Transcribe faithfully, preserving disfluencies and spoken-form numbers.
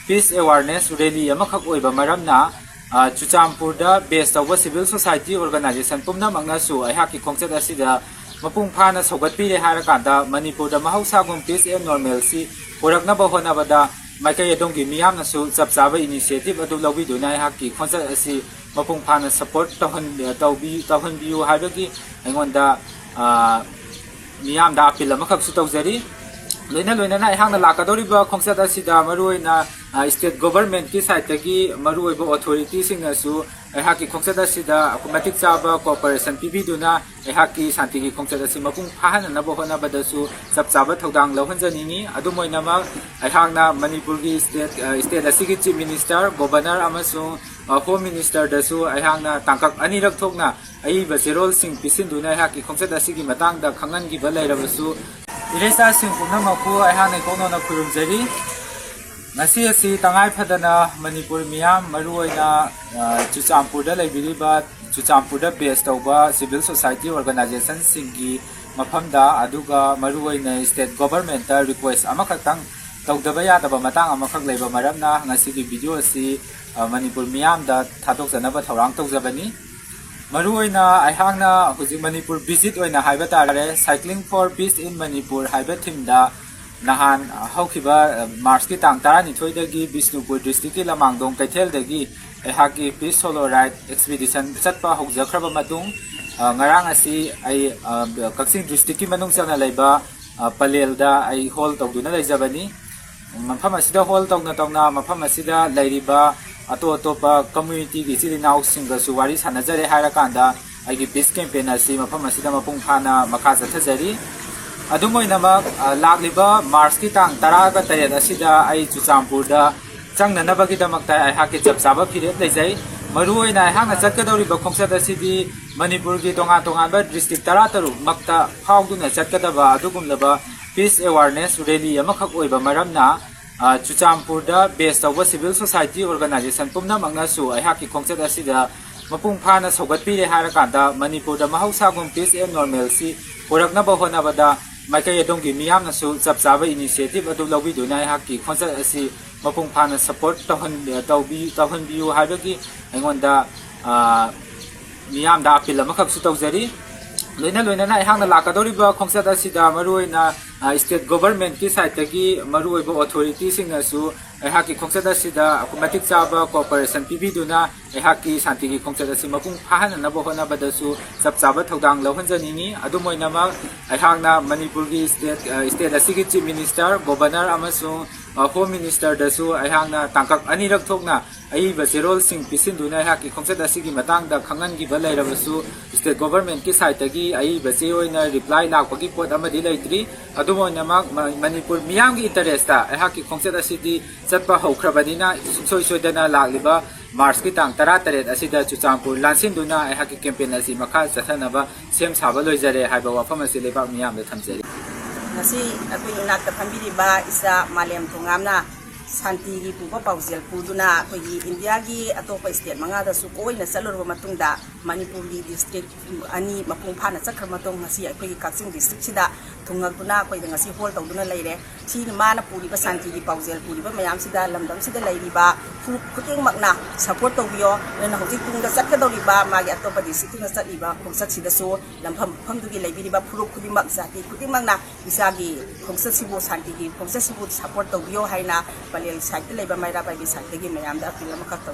Peace Awareness Rally ꯑꯃꯈꯛ ꯑꯣꯏꯕ ꯃꯔꯝꯅ, ꯑ, ꯆꯨꯔꯆꯥꯟꯄꯨꯔꯗ base ꯇꯧꯕ civil society organization ꯄꯨꯝꯅꯃꯛꯅꯁꯨ ꯑꯩꯍꯥꯛꯀꯤ ꯈꯣꯡꯆꯠ ꯑꯁꯤꯗ ꯃꯄꯨꯡ ꯐꯥꯅ ꯁꯧꯒꯠꯄꯤꯔꯦ ꯍꯥꯏꯔꯀꯥꯟꯗ, ꯃꯅꯤꯄꯨꯔꯗ ꯃꯍꯧꯁꯥꯒꯨꯝ peace and normalcy ꯄꯨꯔꯛꯅꯕ ꯍꯣꯠꯅꯕꯗ ꯃꯥꯏꯀꯩ ꯑꯗꯣꯝꯒꯤ ꯃꯤꯌꯥꯝꯅꯁꯨ ꯆꯞ ꯆꯥꯕ initiative ꯑꯗꯨ ꯂꯧꯕꯤꯗꯨꯅ ꯑꯩꯍꯥꯛꯀꯤ ꯈꯣꯡꯆꯠ ꯑꯁꯤ ꯃꯄꯨꯡ ꯐꯥꯅ support ꯇꯧꯍꯟ-, ꯇꯧꯕꯤ-, ꯇꯧꯍꯟꯕꯤꯌꯨ ꯍꯥꯏꯕꯒꯤ ꯑꯩꯉꯣꯟꯗ, ꯑ, ꯃꯤꯌꯥꯝꯗ appeal ꯑꯃꯈꯛꯁꯨ ꯇꯧꯖꯔꯤ꯫ ꯂꯣꯏꯅ ꯂꯣꯏꯅꯅ ꯑꯩꯍꯥꯛꯅ ꯂꯥꯛꯀꯗꯧꯔꯤꯕ ꯈꯣꯡꯆꯠ ꯑꯁꯤꯗ ꯃꯔꯨꯑꯣꯏꯅ, ꯑ, state governmentꯀꯤ sideꯇꯒꯤ ꯃꯔꯨꯑꯣꯏꯕ authorityꯁꯤꯡꯅꯁꯨ ꯑꯩꯍꯥꯛꯀꯤ ꯈꯣꯡꯆꯠ ꯑꯁꯤꯗ ꯃꯇꯤꯛ ꯆꯥꯕ cooperation ꯄꯤꯕꯤꯗꯨꯅ ꯑꯩꯍꯥꯛꯀꯤ ꯁꯥꯟꯇꯤꯒꯤ ꯈꯣꯡꯆꯠ ꯑꯁꯤ ꯃꯄꯨꯡ ꯐꯥꯍꯟꯅꯅꯕ ꯍꯣꯠꯅꯕꯗꯁꯨ ꯆꯞ ꯆꯥꯕ ꯊꯧꯗꯥꯡ ꯂꯧꯍꯟꯖꯅꯤꯡꯏ꯫ ꯑꯗꯨꯝ ꯑꯣꯏꯅꯃꯛ, ꯑꯩꯍꯥꯛꯅ ꯃꯅꯤꯄꯨꯔꯒꯤ state, ꯑ, state ꯑꯁꯤꯒꯤ Chief Minister, Governor ꯑꯃꯁꯨꯡ, ꯑ, Home Ministerꯗꯁꯨ ꯑꯩꯍꯥꯛꯅ ꯇꯥꯡꯀꯛ ꯑꯅꯤꯔꯛ ꯊꯣꯛꯅ ꯑꯏꯕ ꯆꯦꯔꯣꯜꯁꯤꯡ ꯄꯤꯁꯤꯟꯗꯨꯅ ꯑꯩꯍꯥꯛꯀꯤ ꯈꯣꯡꯆꯠ ꯑꯁꯤꯒꯤ ꯃꯇꯥꯡꯗ ꯈꯪꯍꯟꯈꯤꯕ ꯂꯩꯔꯕꯁꯨ, ꯏꯔꯩꯆꯥꯁꯤꯡ ꯄꯨꯝꯅꯃꯛꯄꯨ ꯑꯩꯍꯥꯛꯅ ꯏꯀꯣꯛꯅꯅ ꯈꯨꯔꯨꯝꯖꯔꯤ꯫ ꯉꯁꯤ ꯑꯁꯤ ꯇꯉꯥꯏ ꯐꯗꯅ ꯃꯅꯤꯄꯨꯔ ꯃꯤꯌꯥꯝ, ꯃꯔꯨꯑꯣꯏꯅ, ꯑ, ꯆꯨꯔꯆꯥꯟꯄꯨꯔꯗ ꯂꯩꯕꯤꯔꯤꯕ, ꯆꯨꯔꯆꯥꯟꯄꯨꯔꯗ base ꯇꯧꯕ civil society organizationꯁꯤꯡꯒꯤ ꯃꯐꯝꯗ, ꯑꯗꯨꯒ ꯃꯔꯨꯑꯣꯏꯅ state governmentꯇ request ꯑꯃꯈꯛꯇꯪ ꯇꯧꯗꯕ ꯌꯥꯗꯕ ꯃꯇꯥꯡ ꯑꯃꯈꯛ ꯂꯩꯕ ꯃꯔꯝꯅ ꯉꯁꯤꯒꯤ video ꯑꯁꯤ, ꯑ, ꯃꯅꯤꯄꯨꯔ ꯃꯤꯌꯥꯝꯗ ꯊꯥꯗꯣꯛꯆꯅꯕ ꯊꯧꯔꯥꯡ ꯇꯧꯖꯕꯅꯤ꯫ ꯃꯔꯨꯑꯣꯏꯅ ꯑꯩꯍꯥꯛꯅ ꯍꯧꯖꯤꯛ ꯃꯅꯤꯄꯨꯔ visit ꯑꯣꯏꯅ ꯍꯥꯏꯕ ꯇꯥꯔꯦ, Cycling for Peace in Manipur ꯍꯥꯏꯕ themeꯗ ꯅꯍꯥꯟ ꯍꯧꯈꯤꯕ, ꯑ, Marchꯀꯤ ꯇꯥꯡ ꯇꯔꯥꯅꯤꯊꯣꯏꯗꯒꯤ ꯕꯤꯁꯅꯨꯄꯨꯔ districtꯀꯤ ꯂꯃꯥꯡꯗꯣꯡ ꯀꯩꯊꯦꯜꯗꯒꯤ ꯑꯩꯍꯥꯛꯀꯤ peace solo ride expedition ꯆꯠꯄ ꯍꯧꯖꯈ꯭ꯔꯕ ꯃꯇꯨꯡ, ꯑ, ꯉꯔꯥꯡ ꯑꯁꯤ ꯑꯩ, ꯑ, ꯀꯛꯆꯤꯡ districtꯀꯤ ꯃꯅꯨꯡ ꯆꯟꯅ ꯂꯩꯕ, ꯑ, ꯄꯂꯦꯜꯗ ꯑꯩ hold ꯇꯧꯗꯨꯅ ꯂꯩꯖꯕꯅꯤ꯫ ꯃꯐꯝ ꯑꯁꯤꯗ hold ꯇꯧꯅ ꯇꯧꯅ ꯃꯐꯝ ꯑꯁꯤꯗ ꯂꯩꯔꯤꯕ ꯑꯇꯣꯞ ꯑꯇꯣꯞꯄ communityꯒꯤ ꯏꯆꯤꯜ ꯏꯅꯥꯎꯁꯤꯡꯒꯁꯨ ꯋꯥꯔꯤ ꯁꯥꯟꯅꯖꯔꯦ ꯍꯥꯏꯔꯀꯥꯟꯗ ꯑꯩꯒꯤ peace campaign ꯑꯁꯤ ꯃꯐꯝ ꯑꯁꯤꯗ ꯃꯄꯨꯡ ꯐꯥꯅ ꯃꯈꯥ ꯆꯠꯊꯖꯔꯤ꯫ ꯑꯗꯨꯝ ꯑꯣꯏꯅꯃꯛ, ꯑ, ꯂꯥꯛꯂꯤꯕ Marchꯀꯤ ꯇꯥꯡ ꯇꯔꯥꯒ ꯇꯔꯦꯠ ꯑꯁꯤꯗ ꯑꯩ ꯆꯨꯔꯆꯥꯟꯄꯨꯔꯗ ꯆꯪꯅꯅꯕꯒꯤꯗꯃꯛꯇ ꯑꯩꯍꯥꯛꯀꯤ ꯆꯞ ꯆꯥꯕ ꯐꯤꯔꯦꯞ ꯂꯩꯖꯩ꯫ ꯃꯔꯨꯑꯣꯏꯅ ꯑꯩꯍꯥꯛꯅ ꯆꯠꯀꯗꯧꯔꯤꯕ ꯈꯣꯡꯆꯠ ꯑꯁꯤꯗꯤ ꯃꯅꯤꯄꯨꯔꯒꯤ ꯇꯣꯉꯥꯟ ꯇꯣꯉꯥꯟꯕ district ꯇꯔꯥꯇꯔꯨꯛ ꯃꯛꯇ ꯐꯥꯎꯗꯨꯅ ꯆꯠꯀꯗꯕ ꯑꯗꯨꯒꯨꯝꯂꯕ peace awareness rally ꯑꯃꯈꯛ ꯑꯣꯏꯕ ꯃꯔꯝꯅ, ꯑ, ꯆꯨꯔꯆꯥꯟꯄꯨꯔꯗ base ꯇꯧꯕ civil society organization ꯄꯨꯝꯅꯃꯛꯅꯁꯨ ꯑꯩꯍꯥꯛꯀꯤ ꯈꯣꯡꯆꯠ ꯑꯁꯤꯗ ꯃꯄꯨꯡ ꯐꯥꯅ ꯁꯧꯒꯠꯄꯤꯔꯦ ꯍꯥꯏꯔꯀꯥꯟꯗ ꯃꯅꯤꯄꯨꯔꯗ ꯃꯍꯧꯁꯥꯒꯨꯝ peace and normalcy ꯄꯨꯔꯛꯅꯕ ꯍꯣꯠꯅꯕꯗ ꯃꯥꯏꯀꯩ ꯑꯗꯣꯝꯒꯤ ꯃꯤꯌꯥꯝꯅꯁꯨ ꯆꯞ ꯆꯥꯕ initiative ꯑꯗꯨ ꯂꯧꯕꯤꯗꯨꯅ ꯑꯩꯍꯥꯛꯀꯤ ꯈꯣꯡꯆꯠ ꯑꯁꯤ ꯃꯄꯨꯡ ꯐꯥꯅ support ꯇꯧꯍꯟ-, ꯇꯧꯕꯤ-, ꯇꯧꯍꯟꯕꯤꯌꯨ ꯍꯥꯏꯕꯒꯤ ꯑꯩꯉꯣꯟꯗ, ꯑ, ꯃꯤꯌꯥꯝꯗ appeal ꯑꯃꯈꯛꯁꯨ ꯇꯧꯖꯔꯤ꯫ ꯂꯣꯏꯅ ꯂꯣꯏꯅꯅ ꯑꯩꯍꯥꯛꯅ ꯂꯥꯛꯀꯗꯧꯔꯤꯕ ꯈꯣꯡꯆꯠ ꯑꯁꯤꯗ ꯃꯔꯨꯑꯣꯏꯅ, ꯑ, state governmentꯀꯤ sideꯇꯒꯤ ꯃꯔꯨꯑꯣꯏꯕ authorityꯁꯤꯡꯅꯁꯨ ꯑꯩꯍꯥꯛꯀꯤ ꯈꯣꯡꯆꯠ ꯑꯁꯤꯗ ꯃꯇꯤꯛ ꯆꯥꯕ cooperation ꯄꯤꯕꯤꯗꯨꯅ ꯑꯩꯍꯥꯛꯀꯤ ꯁꯥꯟꯇꯤꯒꯤ ꯈꯣꯡꯆꯠ ꯑꯁꯤ ꯃꯄꯨꯡ ꯐꯥꯍꯟꯅꯅꯕ ꯍꯣꯠꯅꯕꯗꯁꯨ ꯆꯞ ꯆꯥꯕ ꯊꯧꯗꯥꯡ ꯂꯧꯍꯟꯖꯅꯤꯡꯏ꯫ ꯑꯗꯨꯝ ꯑꯣꯏꯅꯃꯛ, ꯑꯩꯍꯥꯛꯅ ꯃꯅꯤꯄꯨꯔꯒꯤ state, ꯑ, state ꯑꯁꯤꯒꯤ Chief Minister, Governor ꯑꯃꯁꯨꯡ, ꯑ, Home Ministerꯗꯁꯨ ꯑꯩꯍꯥꯛꯅ ꯇꯥꯡꯀꯛ ꯑꯅꯤꯔꯛ ꯊꯣꯛꯅ ꯑꯏꯕ ꯆꯦꯔꯣꯜꯁꯤꯡ ꯄꯤꯁꯤꯟꯗꯨꯅ ꯑꯩꯍꯥꯛꯀꯤ ꯈꯣꯡꯆꯠ ꯑꯁꯤꯒꯤ ꯃꯇꯥꯡꯗ ꯈꯪꯍꯟꯈꯤꯕ ꯂꯩꯔꯕꯁꯨ, state governmentꯀꯤ sideꯇꯒꯤ ꯑꯏꯕ ꯆꯦ ꯑꯣꯏꯅ reply ꯂꯥꯛꯄꯒꯤ ꯄꯣꯠ ꯑꯃꯗꯤ ꯂꯩꯇ꯭ꯔꯤ꯫ ꯑꯗꯨꯝ ꯑꯣꯏꯅꯃꯛ, ꯃ-, ꯃꯅꯤꯄꯨꯔ ꯃꯤꯌꯥꯝꯒꯤ interestꯇ ꯑꯩꯍꯥꯛꯀꯤ ꯈꯣꯡꯆꯠ ꯑꯁꯤꯗꯤ ꯆꯠꯄ ꯍꯧꯈ꯭ꯔꯕꯅꯤꯅ, ꯁꯨꯡꯁꯣꯏ ꯁꯣꯏꯗꯅ ꯂꯥꯛꯂꯤꯕ Marchꯀꯤ ꯇꯥꯡ ꯇꯔꯥꯇꯔꯦꯠ ꯑꯁꯤꯗ ꯆꯨꯔꯆꯥꯟꯄꯨꯔ ꯂꯥꯟꯁꯤꯟꯗꯨꯅ ꯑꯩꯍꯥꯛꯀꯤ campaign ꯑꯁꯤ ꯃꯈꯥ ꯆꯠꯊꯅꯕ ꯁꯦꯝ ꯁꯥꯕ ꯂꯣꯏꯖꯔꯦ ꯍꯥꯏꯕ ꯋꯥꯐꯝ ꯑꯁꯤ ꯂꯩꯕꯥꯛ ꯃꯤꯌꯥꯝꯗ ꯊꯝꯖꯔꯤ꯫ ꯉꯁꯤ ꯑꯩꯈꯣꯏ ꯏꯅꯥꯛꯇ ꯐꯝꯕꯤꯔꯤꯕ ꯏꯆꯥ ꯃꯥꯂꯦꯝ ꯊꯣꯉꯥꯝꯅ ꯁꯥꯟꯇꯤꯒꯤ ꯄꯨꯕ ꯄꯥꯎꯖꯦꯜ ꯄꯨꯗꯨꯅ ꯑꯩꯈꯣꯏꯒꯤ ꯏꯟꯗꯤꯌꯥꯒꯤ ꯑꯇꯣꯞꯄ state ꯃꯉꯥꯗꯁꯨ ꯀꯣꯏꯅ ꯆꯠꯂꯨꯔꯕ ꯃꯇꯨꯡꯗ, ꯃꯅꯤꯄꯨꯔꯒꯤ district ꯑꯅꯤ ꯃꯄꯨꯡ ꯐꯥꯅ ꯆꯠꯈ꯭ꯔ ꯃꯇꯨꯡ, ꯉꯁꯤ ꯑꯩꯈꯣꯏꯒꯤ ꯀꯛꯆꯤꯡ districtꯁꯤꯗ ꯊꯨꯡꯉꯛꯇꯨꯅ ꯑꯩꯈꯣꯏꯗ ꯉꯁꯤ hold ꯇꯧꯗꯨꯅ ꯂꯩꯔꯦ꯫ ꯁꯤꯅ ꯃꯥꯅ ꯄꯨꯔꯤꯕ ꯁꯥꯟꯇꯤꯒꯤ ꯄꯥꯎꯖꯦꯜ ꯄꯨꯔꯤꯕ ꯃꯌꯥꯝꯁꯤꯗ, ꯂꯝꯗꯝꯁꯤꯗ ꯂꯩꯔꯤꯕ ꯐꯨꯔꯨꯞ ꯈꯨꯗꯤꯡꯃꯛꯅ support ꯇꯧꯕꯤꯌꯣ꯫ ꯑꯗꯨꯅ ꯍꯧꯖꯤꯛ ꯇꯨꯡꯗ ꯆꯠꯀꯗꯧꯔꯤꯕ ꯃꯥꯒꯤ ꯑꯇꯣꯞꯄ districtꯇꯨꯅ ꯆꯠꯂꯤꯕ ꯈꯣꯡꯆꯠꯁꯤꯗꯁꯨ ꯂꯝꯐꯝ ꯃꯐꯝꯗꯨꯒꯤ ꯂꯩꯕꯤꯔꯤꯕ ꯐꯨꯔꯨꯞ ꯈꯨꯗꯤꯡꯃꯛ, ꯖꯥꯇꯤ ꯈꯨꯗꯤꯡꯃꯛꯅ ꯏꯆꯥꯒꯤ ꯈꯣꯡꯆꯠꯁꯤꯕꯨ, ꯁꯥꯟꯇꯤꯒꯤ ꯈꯣꯡꯆꯠꯁꯤꯕꯨ support ꯇꯧꯕꯤꯌꯣ ꯍꯥꯏꯅ ꯄꯂꯦꯜ sideꯇ ꯂꯩꯕ, ꯃꯩꯔꯥ ꯄꯥꯏꯕꯤ sideꯇꯒꯤ ꯃꯌꯥꯝꯗ appeal ꯑꯃꯈꯛ ꯇꯧꯖꯩ꯫